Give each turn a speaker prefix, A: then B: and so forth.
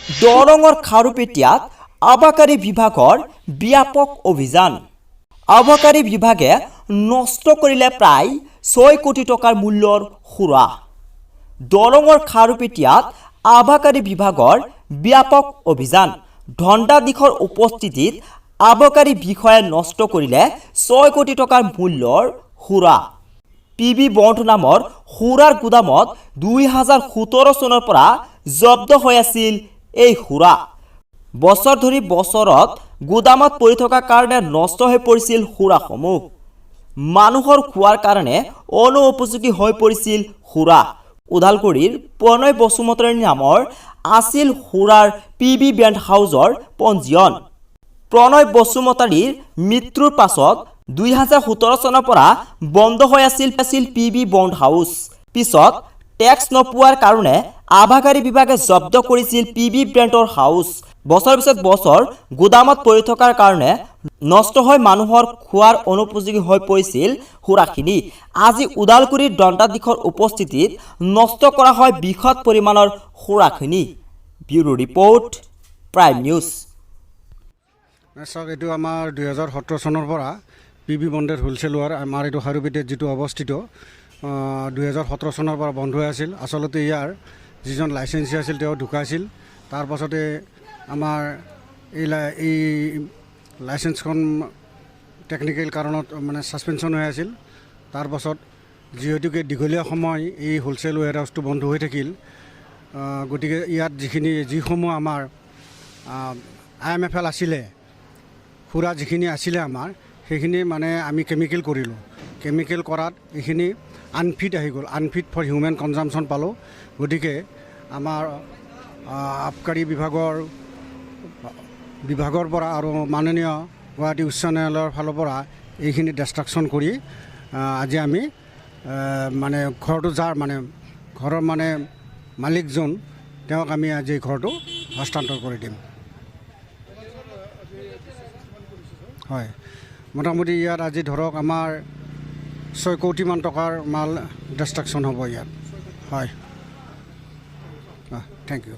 A: দৰঙৰ খাৰুপেটীয়াত আবকাৰী বিভাগৰ ব্যাপক অভিযান। আবকাৰী বিভাগে নষ্ট কৰিলে প্ৰায় 6 কোটি টকাৰ মূল্যৰ সুৰা। দৰঙৰ খাৰুপেটীয়াত আবকাৰী বিভাগৰ ব্যাপক অভিযান। দণ্ডাধীশৰ উপস্থিতিত আবকাৰী বিষয়াই নষ্ট কৰিলে 6 কোটি টকাৰ মূল্যৰ সুৰা। পি বি বণ্ড নামৰ সুৰাৰ গুদামত 2017 চনৰ পৰা জব্দ হৈ আছিল এই সুৰা। বছৰ ধৰি বছৰত গুদামত পৰি থকাৰ কাৰণে নষ্ট হৈ পৰিছিল সুৰাসমূহ। মানুহৰ খোৱাৰ কাৰণে অনুপযোগী হৈ পৰিছিল সুৰা। ওদালগুৰিৰ প্ৰণয় বসুমতাৰী নামৰ আছিল সুৰাৰ পি বি বেণ্ড হাউচৰ পঞ্জীয়ন। প্ৰণয় বসুমতাৰীৰ মৃত্যুৰ পাছত 2017 চনৰ পৰা বন্ধ হৈ আছিল পি বি বণ্ড হাউচ। পিছত টেক্স নোপোৱাৰ কাৰণে আবকাৰী বিভাগে জব্দ কৰিছিল পি বি ব্ৰেণ্ডৰ হাউচ। বছৰ পিছত বছৰ গুদামত পৰি থকাৰ কাৰণে নষ্ট হৈ মানুহৰ খোৱাৰ অনুপযোগী হৈ পৰিছিল সুৰাখিনি। আজি ওদালগুৰিৰ দণ্ডাধীশৰ উপস্থিতিত নষ্ট কৰা হয় বৃহৎ পৰিমাণৰ সুৰাখিনি। Bureau' report, prime news.
B: চাওক, এইটো আমাৰ 2017 চনৰ পৰা P B bonded wholesale ware আমাৰ এইটো খাৰুপেটীয়াত যিটো অৱস্থিত, 2017 চনৰ পৰা বন্ধ হৈ আছিল। আচলতে ইয়াৰ যিজন লাইচেঞ্চি আছিল, তেওঁ ঢুকাইছিল। তাৰ পাছতে আমাৰ এই লাইচেঞ্চখন টেকনিকেল কাৰণত মানে ছাছপেনশ্যন হৈ আছিল। তাৰপাছত যিহেতুকে দীঘলীয়া সময় এই হোলচেল ৱেৰ হাউচটো বন্ধ হৈ থাকিল, গতিকে ইয়াত যিসমূহ আমাৰ আইএমএফএল আছিলে, সুৰা যিখিনি আছিলে আমাৰ, সেইখিনি মানে আমি কেমিকেল কৰিলোঁ। কেমিকেল কৰাত এইখিনি আনফিট আহি গ'ল, আনফিট ফৰ হিউমেন কনজামশ্যন পালোঁ। গতিকে আমাৰ আবকাৰী বিভাগৰ পৰা আৰু মাননীয় গুৱাহাটী উচ্চ ন্যায়ালয়ৰ ফালৰ পৰা এইখিনি ডেষ্ট্ৰাকশ্যন কৰি আজি আমি মানে ঘৰটো যাৰ মানে ঘৰৰ মানে মালিকজন, তেওঁক আমি আজি এই ঘৰটো হস্তান্তৰ কৰি দিম। হয়, মোটামুটি ইয়াত আজি ধৰক আমাৰ 6 কোটিমান টকাৰ মাল ডেষ্ট্ৰাকশ্যন হ'ব ইয়াত। হয়, thank U.